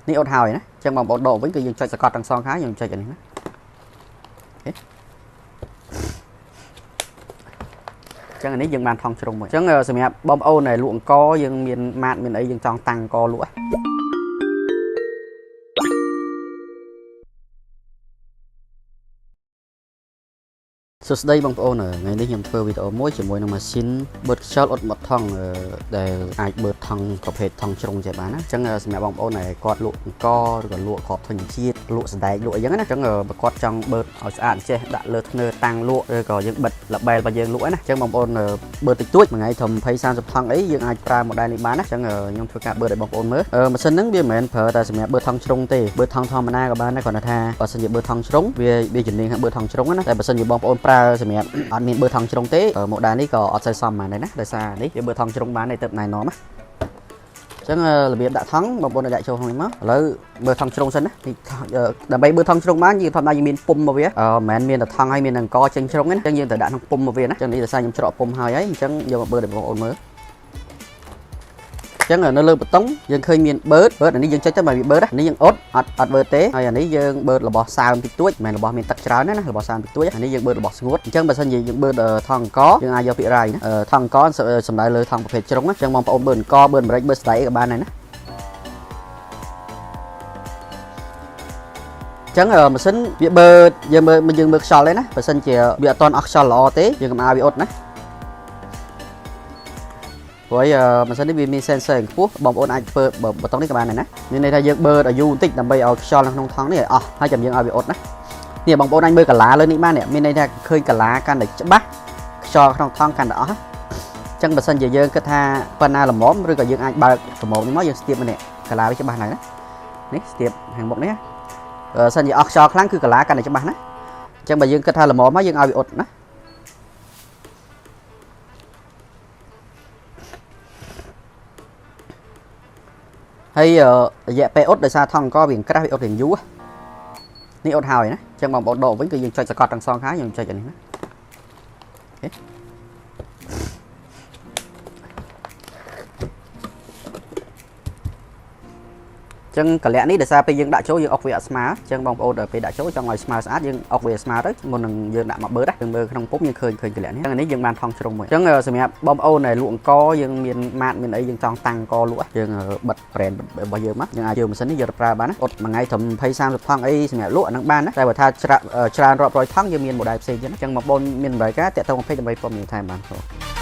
នេះអត់ហើយណាអញ្ចឹងបងប្អូនដកវិញគឺយើងចុចសកត់ទាំងសងខាងយើងចុចអានេះណាអូខេចឹងអានេះយើងបានថង់ជ្រុងមួយអញ្ចឹងសម្រាប់បងប្អូនដែលលក់អង្គយើងមានម៉ាតមានអីយើងចង់តាំងអង្គលក់សួស្តីបងប្អូនថ្ងៃនេះខ្ញុំធ្វើវីដេអូមួយជាមួយនឹងម៉ាស៊ីនបឺតខ្យល់អ៊ុតមាត់ថង់ដែលអាចបឺតថង់ប្រភេទថង់ជ្រុងចេះបានណាអញ្ចឹងសម្រាប់បងប្អូនដែលគាត់លក់អង្គឬក៏លក់គ្រាប់ធញ្ញជាតិលក់សណ្ដែកលក់អីចឹងណាអញ្ចឹងបើគាត់ចង់បឺតឲ្យស្អាតចេះដាក់លើធ្នើតាំងលក់ឬក៏យើងបិទ label របស់យើងលក់ឯណាអញ្ចឹងបងប្អូនបឺតតិចតួចមួយថ្ងៃត្រឹម20 30ថង់អីយើងអាចប្រើ model នេះបានណាអញ្ចឹងខ្ញុំធ្វើការបឺតឲ្យបងប្អូនមើលម៉ាស៊ីនហ្នឹងវាមិនមែនប្រើតែសម្រាប់បឺតថង់ជ្រុងទេបឺតថង់ធម្មតាក៏បានដែរគ្រាន់តែថាបើសិនជាបឺតថង់ជ្រុងវាជំនាញខាងបឺតថង់ជ្រុងណាតែបើសិនជាបងប្អូនប្រើសម្រាប់អត់មានបឺតថង់ជ្រុងទេ model នេះក៏អត់សូវសមបានដែរណាដោយសារនេះវាបឺតថង់ជ្រុងបានទេទៅណែនាំណាអញ្ចឹងរបៀបដាក់ថង់បងប្អូនដាក់ចូលក្នុងនេះមកឥឡូវបឺតថង់ជ្រុងសិនណានេះដើម្បីបឺតថង់ជ្រុងបានយើងធម្មតាយើងមានពុំមកវាមិនមែនមានតែថង់ហើយមានអង្គចេញជ្រុងទេណាអញ្ចឹងយើងត្រូវដាក់ក្នុងពុំមកវាណាអញ្ចឹងនេះដោយសារខ្ញុំច្រកពុំហើយហើយអញ្ចឹងយកមកបឺតឲ្យបងប្អូនមើលចឹងនៅលើប៊ូតុងយើងឃើញមានបឺតបឺតអានេះយើងចុចទៅមកវាបឺតនេះយើងអត់អត់អត់បឺតទេហើយអានេះយើងបឺតរបស់សើមតិចតួចមិនមែនរបស់មានទឹកច្រើនណារបស់សើមតិចតួចអានេះយើងបឺតរបស់ស្ងួតអញ្ចឹងបើសិនជាយើងបឺតថង់អង្គយើងអាចយកពាក្យរៃណាថង់អង្គសំដៅលើថង់ប្រភេទជ្រុងអញ្ចឹងបងប្អូនបឺតអង្គបឺតម្រេចបឺតស្ដែកក៏បានដែរណាចឹងម៉ាស៊ីនវាបឺតយើងមើលយើងមើលខ្យល់ទេណាបើសិនជាវាអត់តន់អស់ខ្យល់ល្អទេយើងកុំឲ្យវាអត់ណាព្រោះម៉ាស៊ីននេះវាមាន sensor ខ្ពស់បងប្អូនអាចធ្វើប៊ូតុងនេះក៏បានដែរណាមានន័យថាយើងបឺតឲ្យយូរបន្តិចដើម្បីឲ្យខ្យល់នៅក្នុងថង់នេះឲ្យអស់ហើយចាំយើងឲ្យវាអត់ណានេះបងប្អូនអាចមើលកាឡាលើនេះបាននេះមានន័យថាឃើញកាឡាកាន់តែច្បាស់ខ្យល់ក្នុងថង់កាន់តែអស់អញ្ចឹងបើសិនជាយើងគិតថាប៉ុណ្ណាល្មមឬក៏យើងអាចបើកប្រមោកនេះមកយើងស្ទាបមកនេះកាឡាវាច្បាស់ណាស់ណានេះស្ទាបខាងមុខនេះបើសិនជាអស់ខ្យល់ខ្លាំងគឺកាឡាកាន់តែច្បាស់ណាអញ្ចឹងបើយើងគិតថាល្មមហើយយើងឲ្យវាអត់ណាហើយរយៈពេលអត់ដោយសារថង់អង្គវាក្រាស់វាអត់រៀងយូរនេះអត់ហើយណាអញ្ចឹងបងប្អូនដកវិញគឺយើងចុចសកត់ទាំងសងខាងយើងចុចអានេះណាអូខេចឹងកលៈនេះដោយសារពេលយើងដាក់ចូលយើងអុកវាអត់ស្មើចឹងបងប្អូនដល់ពេលដាក់ចូលចង់ឲ្យស្មើស្អាតយើងអុកវាស្មើទៅមុននឹងយើងដាក់មកបឺតយើងមើលក្នុងពុំយើងឃើញឃើញកលៈនេះចឹងនេះយើងបានថង់ជ្រុងមួយចឹងសម្រាប់បងប្អូនដែលលក់អង្គយើងមានម៉ាតមានអីយើងចង់តាំងអង្គលក់យើងបិទ brand របស់យើងមកយើងអាចយកម៉ាស៊ីននេះយកទៅប្រើបានណាអត់មួយថ្ងៃត្រឹម20 30ថង់អីសម្រាប់លក់អានឹងបានណាតែបើថាច្រើនរាប់រយថង់យើងមាន model ផ្សេងទៀតចឹងបងប្អូនមានតម្រូវការតាក់ទង20ដើម្បីព័ត៌មានថែមបាន។